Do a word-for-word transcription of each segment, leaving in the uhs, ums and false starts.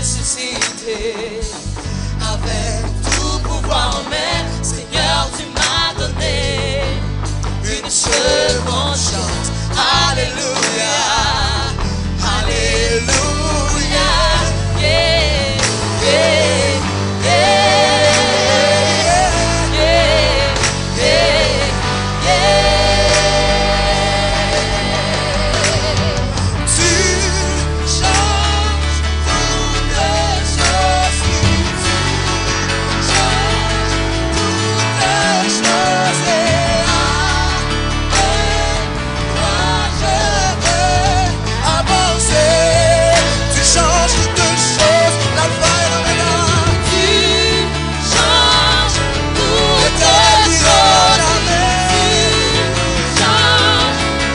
ressuscité. Avec tout pouvoir en main, Seigneur, tu m'as donné une seconde chance. Alléluia, Alléluia, yeah, yeah, yeah, yeah, yeah, yeah. Tu changes toutes choses, tu changes toutes choses, et avec toi je veux avancer. Tu changes toutes choses, l'alpha et l'oméga. Tu changes toutes choses, tu changes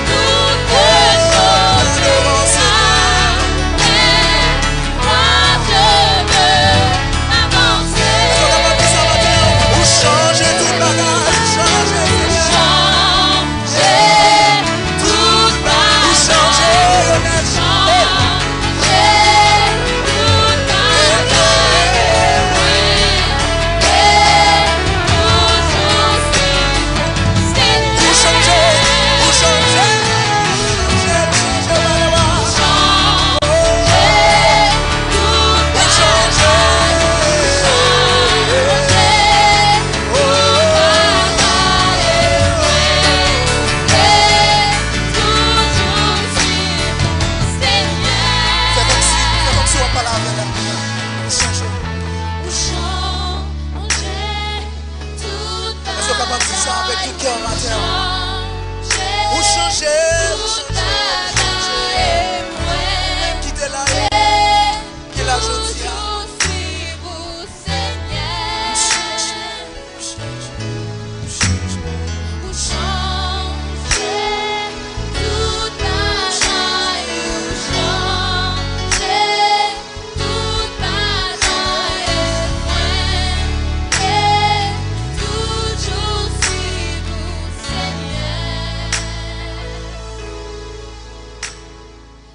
toutes choses. Avec toi je veux avancer. Èske w kapab di sa maten an? Ou chanje tout bagay, ou chanje, Senyè. Chanje tout bagay. Ou chanje, Lionel. Chanje tout bagay. Ou chanje, ou chanje, ou chanje, ou chanje, Papa. Ou chanje. Fè kòmsi, fè kòmsi w ap pale avè l la. Ou chanje. Ou chanje. Èske w kapab di sa avèk tout kè w maten an? Ou chanje, ou chanje, ou chanje. Ou menm ki te la yè, ki la jodi a. Ou chanje, ou chanje, ou chanje, ou chanje. Tout bagay, ou chanje. Tout bagay, e mwen vle toujou swiv ou, Senyè.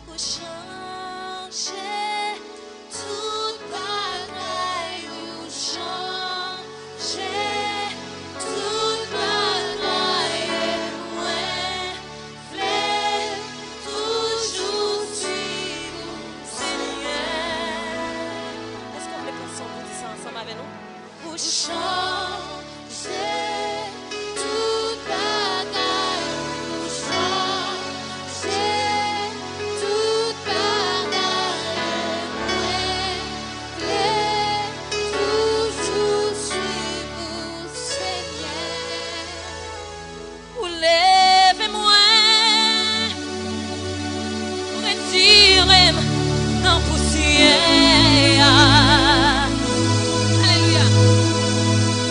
Ou chanje tout bagay, ou chanje tout bagay, e mwen vle toujou swiv ou, Senyè. Èske w vle pran san pou di sa ansanm avè nou? Ou chanje tout bagay, ou chanje tout bagay, mwen vle toujou swiv ou, Senyè. Ou leve mwen, ou retire m nan pousyè a. Alelouya.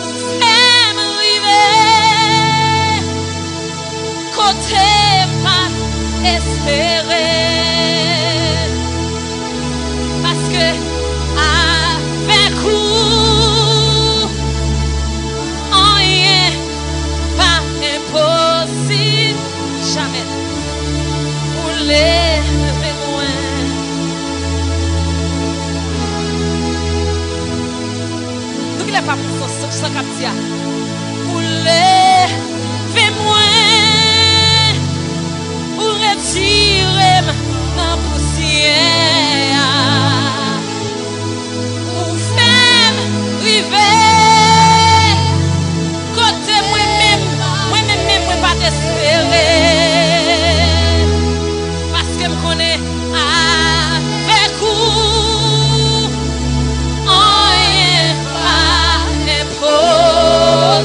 Ou fè m rive kote m pa t espere. Paske avèk ou, anyen pa enposib. Jamè. Ou leve mwen. Nou genlè pa konn sa, sa, sa k ap di a. Ou leve mwen, ou retire m nan pousyè a. Ou fè m rive kote mwen menm, mwen menm, menm mwen pa t espere. Paske m konnen avèk ou, anyen pa enposib.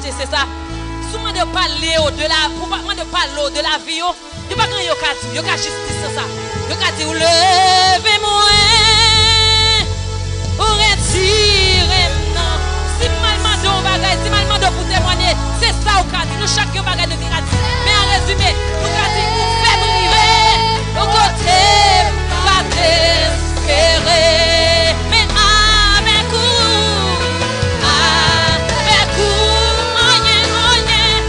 Se sa. Si w mande yo pale w de la, pou pa mande yo pale w de lavi yo, yo pa gen anyen yo ka di w. Yo ka jis di sa, sa. Yo ka di w, leve mwen, ou retire m nan. Si m al mande w yon bagay, si m al mande w pou temwanye, se sa w ka di. Nou chak gen yon bagay nou te ka di. Men an rezime, nou ka di, ou fè m rive yon kote m pa t espere. Men avèk ou, avèk ou, anyen, anyen,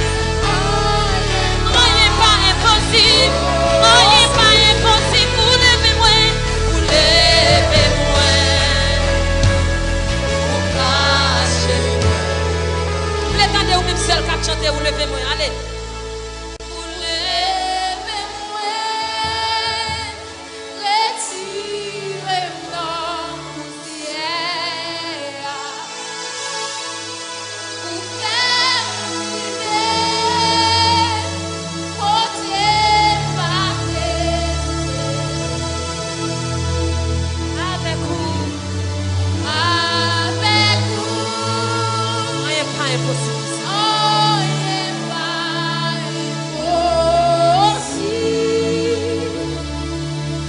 anyen pa enposib. Anyen pa enposib. Ou leve mwen, ou leve mwen, ou kache mwen. M vle tande ou menm sèl k ap chante, ou leve mwen, ale. Ou leve mwen, retire m nan pousyè a. Ou fè m rive kote m pa te espere. Avèk ou, avèk ou, anyen pa enposib. Anyen pa enposib.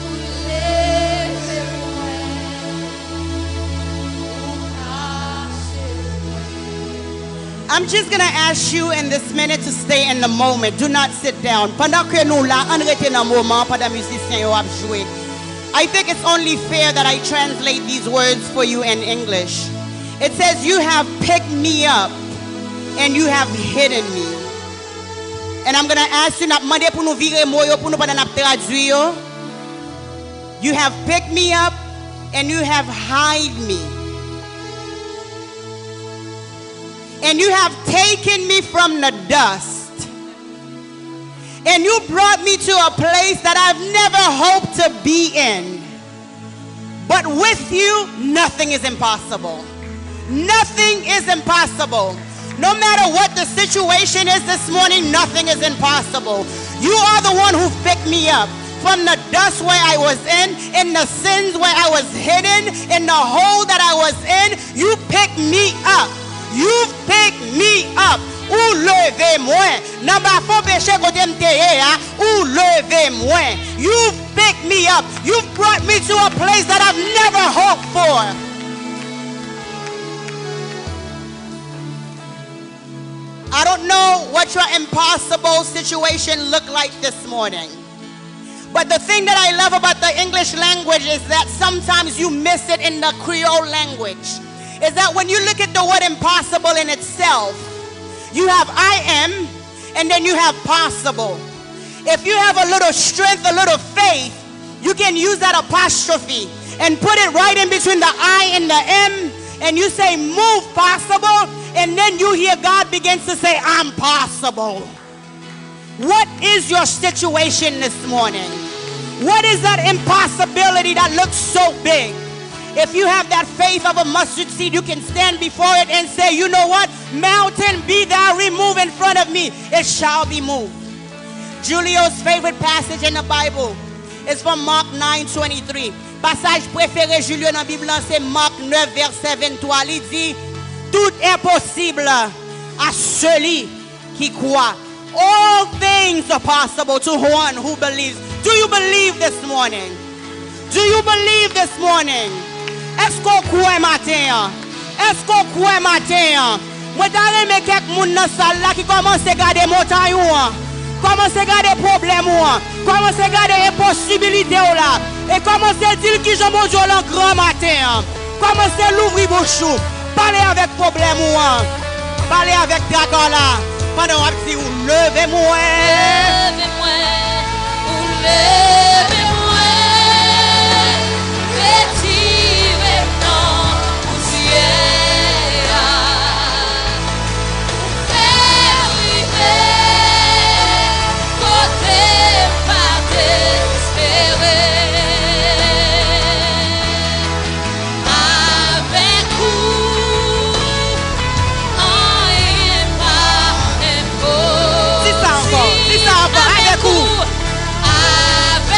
Ou leve mwen, ou kache mwen. I'm just gonna ask you in this minute to stay in the moment. Do not sit down. Pandan ke nou la, ann rete nan moman, pandan mizisyen yo ap jwe. I think it's only fair that I translate these words for you in English. It says, "You have picked me up and you have hidden me." And I'm gonna ask you, n ap mande pou nou vire mo yo pou nou pandan n ap tradui yo. You have picked me up and you have hide me. And you have taken me from the dust. And you brought me to a place that I've never hoped to be in. But with you, nothing is impossible. Nothing is impossible. No matter what the situation is this morning, nothing is impossible. You are the one who picked me up from the dust where I was in, in the sins where I was hidden, in the hole that I was in. You picked me up. You've picked me up. Ou leve mwen. Nan bafon peche kote m te ye a, ou leve mwen. You've picked me up. You've brought me to a place that I've never hoped for. I don't know what your impossible situation look like this morning. But the thing that I love about the English language is that sometimes you miss it in the Creole language. Is that when you look at the word impossible in itself, you have I am, and then you have possible. If you have a little strength, a little faith, you can use that apostrophe and put it right in between the I and the M, and you say, "Move, possible," and then you hear God begins to say, "I'm possible." What is your situation this morning? What is that impossibility that looks so big? If you have that faith of a mustard seed, you can stand before it and say, "You know what? Mountain, be thou removed in front of me." It shall be moved. Julio's favorite passage in the Bible is from Mark nine twenty-three. Pasaj prefere Julio nan Bib lan se Mark nèf, vèsè venntwa. Li di, "Tout est possible à celui qui croit." All things are possible to one who believes. Do you believe this morning? Do you believe this morning? Èske w kwè maten an? Èske w kwè maten an? Mwen ta renmen kèk moun nan sal la ki kòmanse gade montay ou an, kòmanse gade pwoblèm ou an, kòmanse gade enposibilite w la, e kòmanse di l kijan Bondye w lan gran maten an. Kòmanse louvri bouch ou. Pale avèk pwoblèm ou an. Pale avèk traka w la. Pandan w ap di, "Ou leve mwen." Leve mwen. Ou leve mwen. Retire m nan pousyè a. Ou fè m rive kote m pa t espere. Avèk ou, anyen pa enposib. Di sa ankò, di sa ankò, avèk ou. Avèk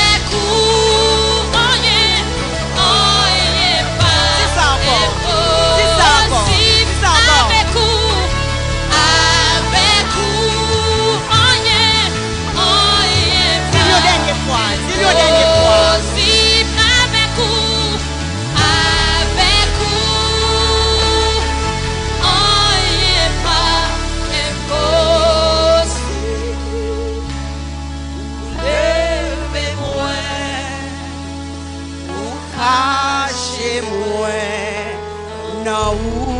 Kache mwen nan ou.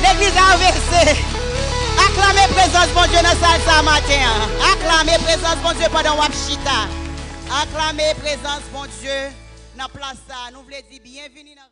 Legliz A V C, aklame prezans Bondye nan sal sa maten an. Aklame prezans Bondye pandan w ap chita. Aklame prezans Bondye nan plas sa. Nou vle di byenvini nan